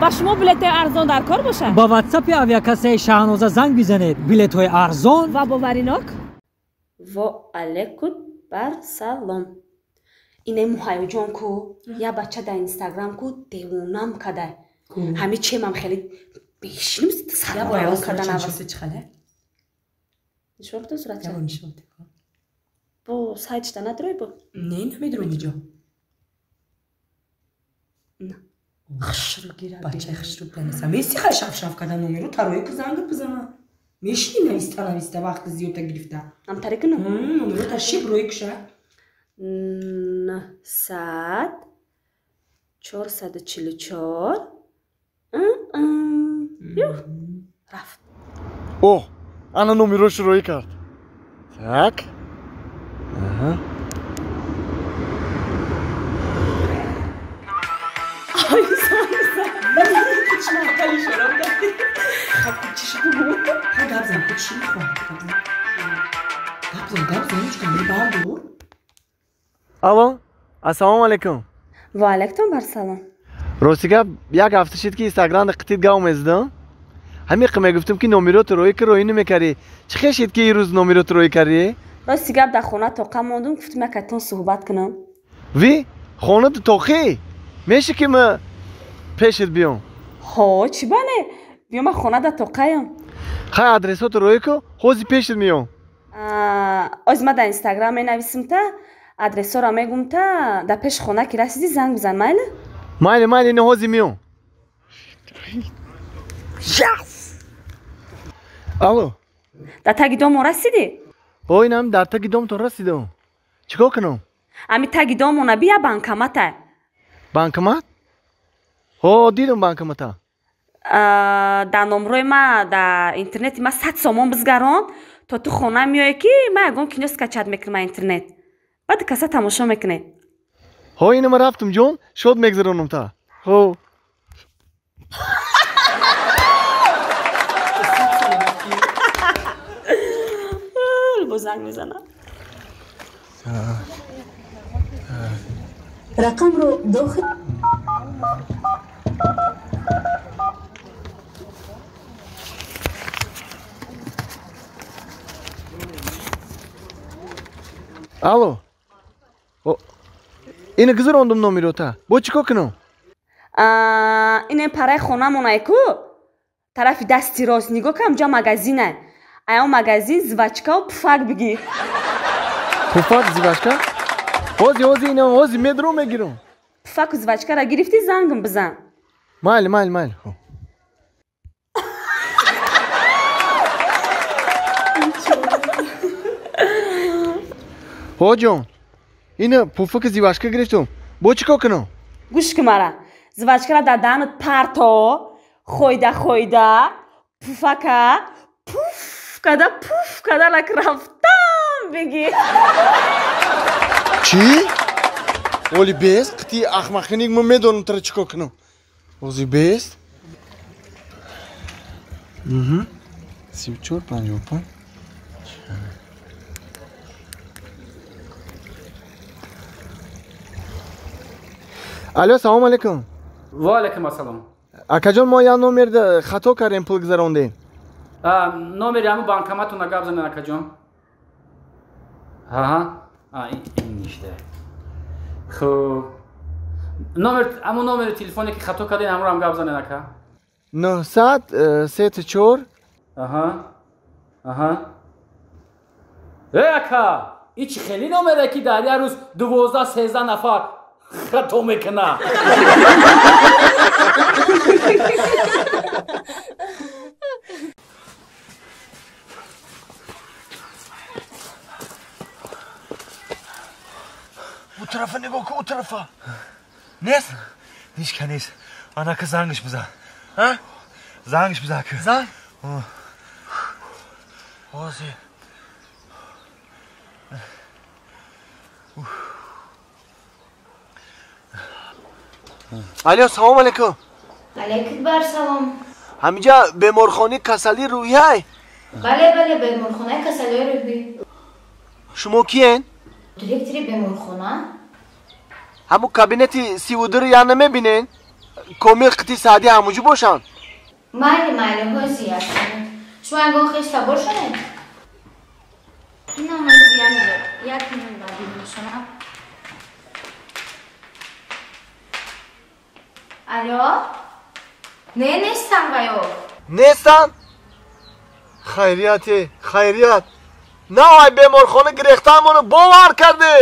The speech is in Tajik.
Ба шумо билетҳои арзон дар кор бошад? Ба ватсапи авиакассаи Шаҳноза занг бизанед. Билетҳои арзон ва боваринок. Во алейкум бар салом. Ине муҳайёҷон ку, я бача дар инстаграм ку девонам кадай. Ҳами чемам хеле бешиним сарвайрон кардан аваз. Нишон битон суратча? Бо сайтшда надорой бо? Не, намедорам иҷо. Хушрӯ гира. Бачаи хушрӯ данеса. Меси хай шафшаф карда номеру тарои ку занг бизана. Мешини нависта нависта вақти зиёда гирифта. Амтаре кунам? Номеру та шиб рӯи куша. 900 444 рафт. О, ана номерошу рӯй кард. Так. Аҳа. Алло, ассалому алайкум. Ва алайкум барсалом. Рости гап, як ҳафта шид ки инстаграмда қитид гав мезадам. Ҳамиқа мегуфтам ки номерото рӯй ки рӯй намекарӣ. Чӣ хел шид ки ирӯз номерото рӯй карӣ? Рости гап, дар хона тоқа мондум, гуфтам якатон суҳбат кунам. Ви, хонату тоқӣ? Меши ки ма пешит биём? Ҳо, чӣ бане? Биё, ма хона да тоқаям. Хай, адресото рӯй ку, ҳози пешит меём. Оз ма дар инстаграм менависим та, адресҳоро мегум та, дар пеши хона ки расидӣ занг бизан, майли? Майли, майли, ина ҳози меём. Алло. Дар таги домо расидӣ? Ҳо, инам дар таги домтон расидам. Чӣ кор кунам? Ами таги домона бия банкомата. Банкомат? Ҳо, дидам банкомата. Дар номрои ма дар интернети ма 100 сомон бизгарон, то ту хона меоӣ ки ма ягон кино скачать мекунам а интернет. Баъд каса тамошо мекунед. Ҳо, ина ма рафтам ҷон, шод мегзаронам та. Ҳо. Бо занг мезанам. Рақамро дохил Алло. Ина гузарондум номерота. Бо чӣ кор кунам? Ин параи хонамонае ку, тарафи дасти рост нигоҳ кам, ҷа магазинае. Ая магазин жвачкаву пуфак бигир. Пуфак, жвачка? Ҳози, ҳози, ина ҳози медром мегирам. Пуфаку жвачкара гирифтӣ, зангам бизан. Майли, майли, майли. Ҳо ҷон, ина пуфаки жвачка гирифтум. Бо чӣ кор кунам? Гӯш ки мара. Жвачкара дар даҳанат парто, хойда хойда, пуфака пуф када пуф када лак рафтам бигир. Чӣ? Оли бест, қити ахмақиник ма медонам тара чӣ кор кунам. Ози бест. 34 55. Алло, салом алейкум. Ва алейкум ассалом. Акаҷон, мо як номер хато кардем, пул гузарондем. Номери ҳамун банкоматона гап занед, акаҷон. Аҳа, ин ништа. Хуб, номер ҳамун номери телефоне ки хато кардем, ҳамонро ҳам гап занед, ака. 900 34. Аҳа, аҳа. Э, ака, ин чӣ хеле номере ки дар як рӯз 12-13 нафар хато мекунад. У тарафа нигоҳ кун, у тарафа. Нест? Ҳеч ка нест. Анака зангш бизан. А? Зангш бизан ку. Занг? Ҳозир. Алло, салом алейкум. Алейкум бар салом. Ҳаминҷа беморхонаи касалии рӯҳиай? Бале, бале, беморхонаи касалии рӯҳӣ. Шумо киен? Директори беморхона. Ҳамун кабинети 32 я намебинен? Комил қити саъди ҳамуҷу бошанд. Майли, майли, ҳози ҳастанд. Шумо ягон хеш табор шонед? Ина ҳози як минут баъд мешонам. Алло? Не, нестам ваё. Нестанд? Хайрияте, хайрият. На ай беморхона гирехтаамоно бовар карде.